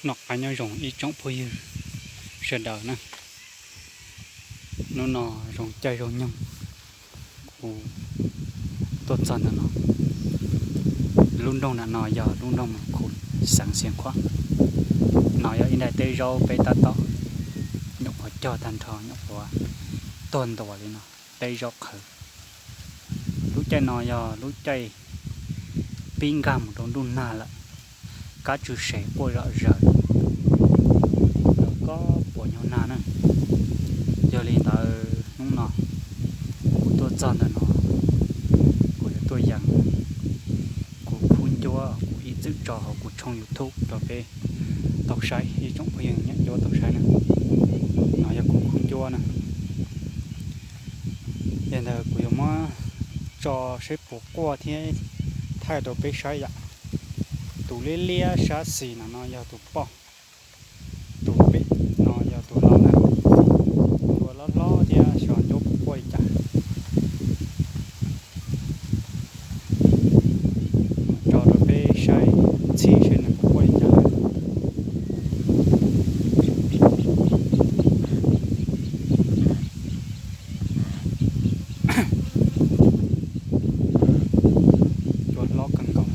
Noj qab nyob zoo ib tsoom phooj ywg sawv daws na. Hnub no zoo caij zoo nyoog kuv tuaj txog ntawm no. Lub nroog ntawm no yog lub nroog Mas Khum, xeev Xiav Khuam. No yog ib daim teb zaub peb tab tom nyuam qhuav cog tag nrho, nyuam qhuav tuag ntuas li no, teb zaub qhawv. Lub caij no yog lub caij pib nkag mus rau ntuj nag lawm, kab tsw sev quaj zom zaws, los kob puas nyuag nag na. Yog li ntawd hnub no kuv tuaj txog ntawm no, kuv yuav tuaj yees kuv khub ncuab kuv ib txwm tso hauv kuv tshooj YouTube rau peb tau saib, ib tsoom phooj ywg nyiam ncuab tau saib na. No yog kuv khub ncuab na. Yog ntawd kuv yuav muab tso saib puas quaj thiab thaij rau peb saib yom. Tus liab liab sab xis no no yog tus poj, tus pem no yog tus lau na. Tus hlob hlob thiab xyov ncuab puas quaj li cas. Tso rau peb saib txhij saib nws puas quaj li cas. Cua hlob kawg nkaus.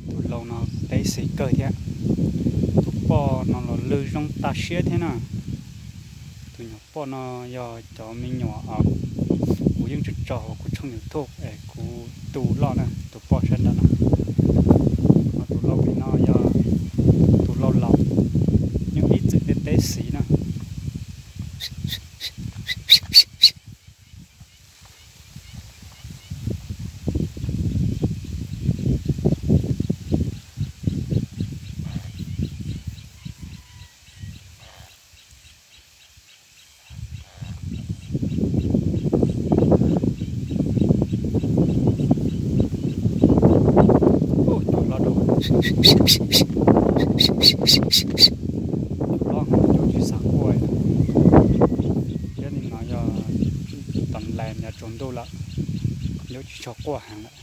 Tus lau no teb xis kawg thiab. Tus poj no los lwj zoo tas siab thiab na. Tus nyuam poj no yog cov me nyuam kuv yeej tso tso hauv kuv tshooj YouTube es kuv tu loj na, tus poj sab nraud no. Ho tus lau pem no yog tus lau laus, nyob ib txwm teb teb xis na. Cua hlob, ncuab tsis xav quaj. Thiab li no yog tam las nyav tsaus ntuj lawm, ncuab tsis tshua quaj heev lawm.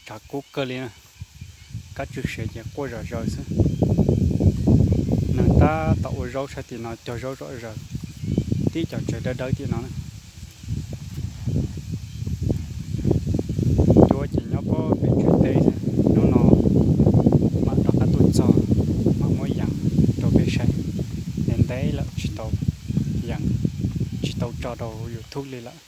Tsav kub kawg li na, kab tsw sev ces quaj zom zaws xwb. Nws tab tom ua zaub sab tim no cog zaub zom zaws, tib cov tsev dawb dawb tim no na. Ncuab ces nyob pob pem tsev teb xwb. Hnub no mam rov qab tuaj txog, mam muab yees rau peb saib. Ntev ntev lawm tsis tau yees, tsis tau tso rau YouTube li lawm.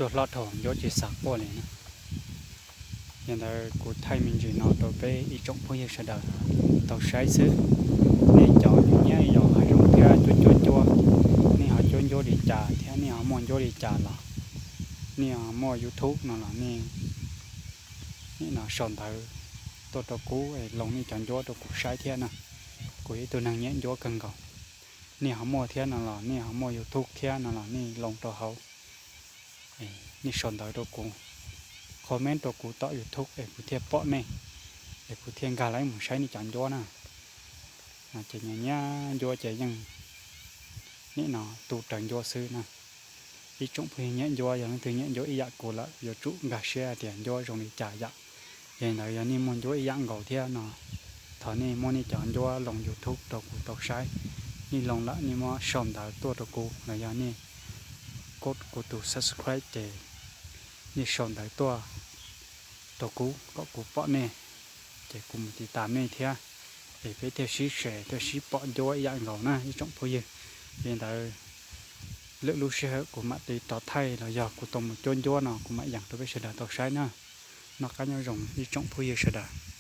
Cua hlob dhau, ncuab tsis xav quaj li na. Yog ntawd kuv thaij me ntsis no rau peb ib tsoom phooj ywg sawv daws tau saib xwb. Nej cov nyiam nyiam yos hav zoov thiab cuab cuab ncuab, nej ho cuab ncuab li cas thiab nej ho muaj ncuab li cas los nej ho muaj YouTube no los nej nim no sau ntawv tuaj rau kuv es loos nej cov ncuab rau kuv saib thiab na. Kuv yog ib tug neeg nyiam ncuab kawg nkaus. Nej ho muaj thiab no los nej ho muaj YouTube thiab no los nej loos rau hauv, nej sau ntawv rau kuv, comment rau kuv tom YouTube es kuv thiaj pom nej, es kuv thiaj nkag los mus saib nej cov ncuab na. Ces nyiam nyiam ncuab ces yeej nim no tu raws ncuab xwb na. Ib tsoom phooj ywg nyiam ncuab, yog leej twg nyiam ncuab ib yam kuv lawm yuav tsum nkag siab hais tias ncuab zoo li cas yom. Yog li ntawd yog nej muaj ncuab ib yam nkaus thiab no, thov nej muab nej cov ncuab loos YouTube rau kuv tau saib, nej loo lawm nej muab sau ntawv tuaj rau kuv los yog nej kov kuv tus subscribe ces nej sau ntawv tuaj rau kuv kom kuv pom nej, ces kuv mus tiv tas nej thiab, es peb thiaj sib share thiaj sib pom ncuab ib yam nkaus na ib tsoom phooj ywg. Li ntawd, lwm lub sij hawm kuv mam li rov thaij los yog kuv tau mus cuab ncuab no kuv mam yees rau peb sawv daws tau saib na. Noj qab nyob zoo ib tsoom phooj ywg sawv daws.